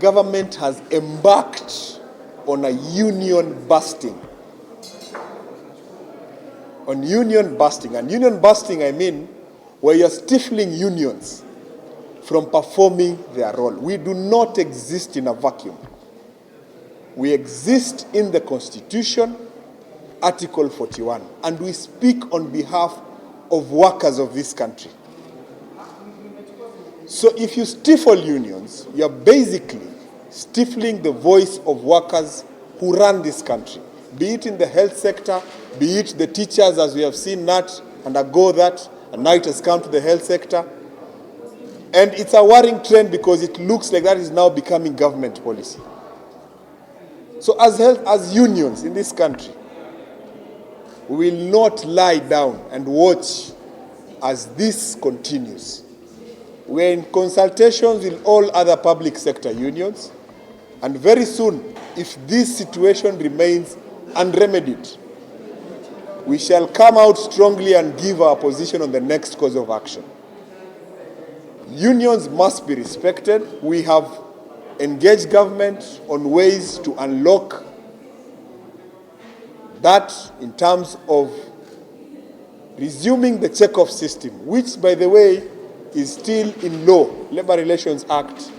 Government has embarked on a union busting. On union busting. And union busting, I mean, where you're stifling unions from performing their role. We do not exist in a vacuum. We exist in the Constitution, Article 41, and we speak on behalf of workers of this country. So if you stifle unions, you're basically stifling the voice of workers who run this country, be it in the health sector, be it the teachers, as we have seen that undergo that, and now it has come to the health sector. And it's a worrying trend because it looks like that is now becoming government policy. So as unions in this country, we will not lie down and watch as this continues. We're in consultations with all other public sector unions, and very soon, if this situation remains unremedied, we shall come out strongly and give our position on the next course of action. Unions must be respected. We have engaged government on ways to unlock that in terms of resuming the check-off system, which, by the way, is still in law, Labor Relations Act